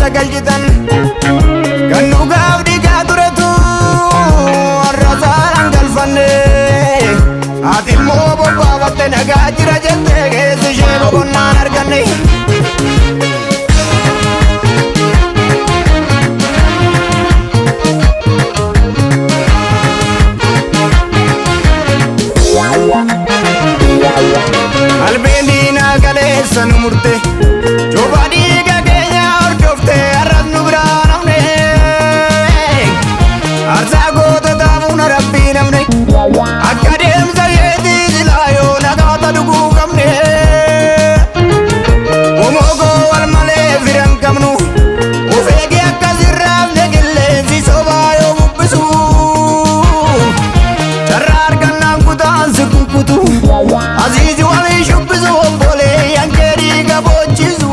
keessa galchitan. Kan dhugaaf dhiigaa turetu har'a saalaan galfanne. Ati immoo bobbaafatte nagaa jira jettee keessi ishee boqonnaan arganne. Albeen diinaa kaleessa nu murte, cufa dhiiga keenya hordofte har'as nu biraa namne. Aarsaa gootota fuuna rabbii namne, akka deemsa isheetii silaa yoo nagaata dhuguu qabne. Qomoo koo wal malee fira hin qabnu, of eegi akka sirraafne qilleensi sobaa yoo bubbisu. Carraa argannaan kutaan si kukkutu, asiisi walii shubbisu obboleeyyan kee dhiiga boochisu.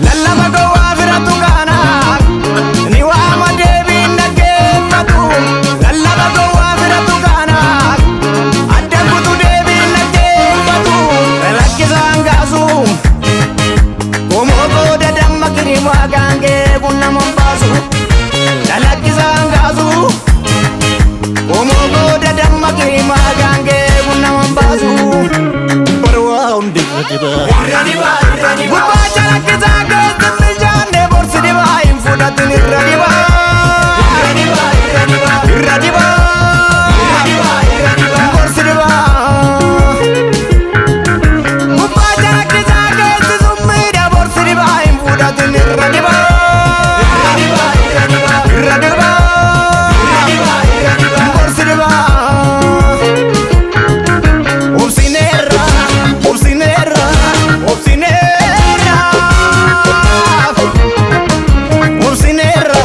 Lallaba gowwaa firatu kaana, ni waama deebiin dhaggeeffatu. Lallaba gowwaa firatu kaana, adda kutu deebiin dhaggeeffatu. Lakkisaan kaasu, qomoo booda damma kirimaa gaangee kun nama hin baasu. Lalakkisaan kaasu, qomoo booda damma kirimaa gaangee kun nama hin baasu. Barwaa hundi irra dibaa. Gubbaa calaqqisaa keessi bilchaanne borsi dibaa hin fudhatin irra dibaa. Irra dibaa. Borsi dibaa. Gubbaa calaqqisaa keessi summiidha borsi dibaa hin fudhatin irra dibaa. Irra dibaa. Borsi dibaa. Obsineerra, obsineerra, obsineerra. Obsineerra,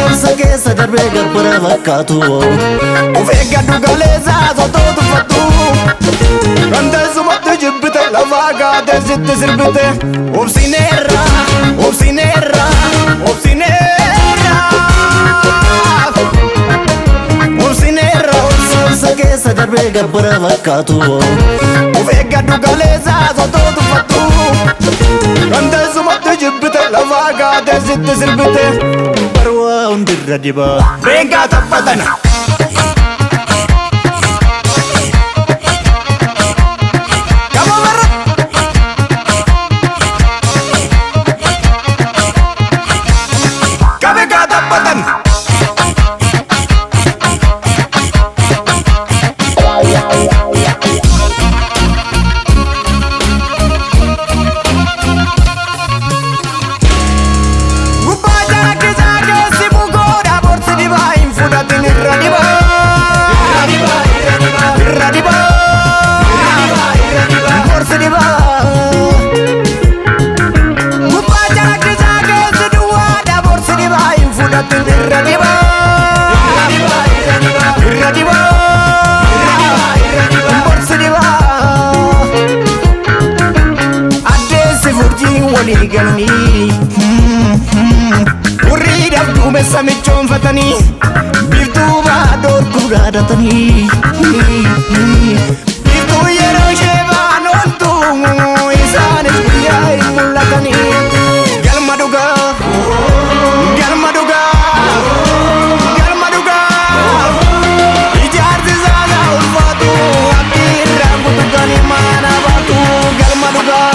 Obsa keessa darbee gabbara fakkaatu. Of eeggadhu galeessaa sotoo tuffattu. Kan teessumatti jibbite lafaa kaatee sitti sirbite. Obsineerra, obsineerra, obsineerra. Obsineerra, Obsa keessa darbee gabbara fakkaatu. Of eeggadhu galeessaa sotoo tuffattu. Kan teessumatti jibbite lafaa kaatee sitti sirbite. Barwaa hundi irra dibaa. Reengaa taphatana. Gama barra. Qabe kaa taphatan. Gubbaa calaqqisaa keessi bukoodha borsi dibaa hin fudhatin irra dibaa. Irra dibaa. Borsi dibaa. Gubbaa calaqqisaa keessi duwwaadha borsi dibaa hin fudhatin irra dibaa. Irra dibaa. Borsi dibaa. Addeessi furjiin walii galanii hurriidhaaf duumessa michoonfatanii biiftuu baadhoo dhaadatanii biiftuu yeroo ishee ba'an ooltu isaanis guyyaa hin mul'atanii. Galma dhugaa, galma dhugaa, galma dhugaa, ijaarsi isaa ulfaatu abdii irraan kutukanii maana baatu. Galma dhugaa,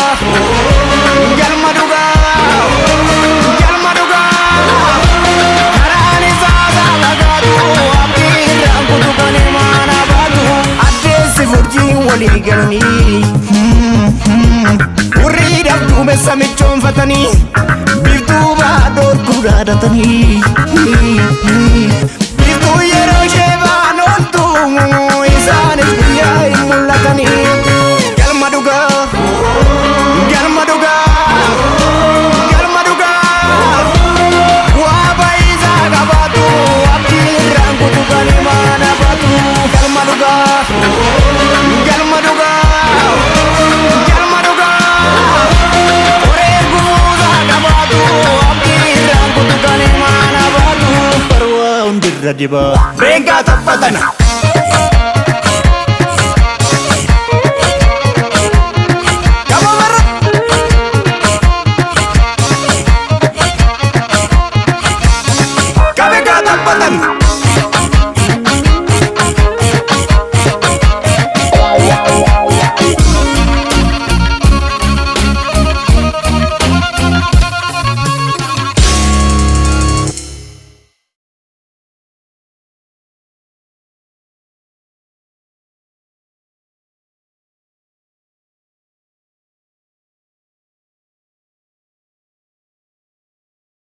galma dhugaa, galma dhugaa, karaan isaa dhagaatu abdii irraan kutukanii maana baatu. Addeessi furjiin walii galanii hurriidhaaf duumessa michoonfatanii biiftuu baadhoo dhaadatanii biiftuu yeroo ishee ba'an ooltu isaanis guyyaa hin mul'atanii. Galma dhugaa, galma dhugaa, galma dhugaa, waa baay'isaa qabaatu abdii irraan kutukanii maana baatu. Galma dhugaa, galma dhugaa, galma dhugaa, qoree gufuusaa qabaatu abdii irraan kutukanii maana baatu. hundirra dibaa. Reengaa taphatana.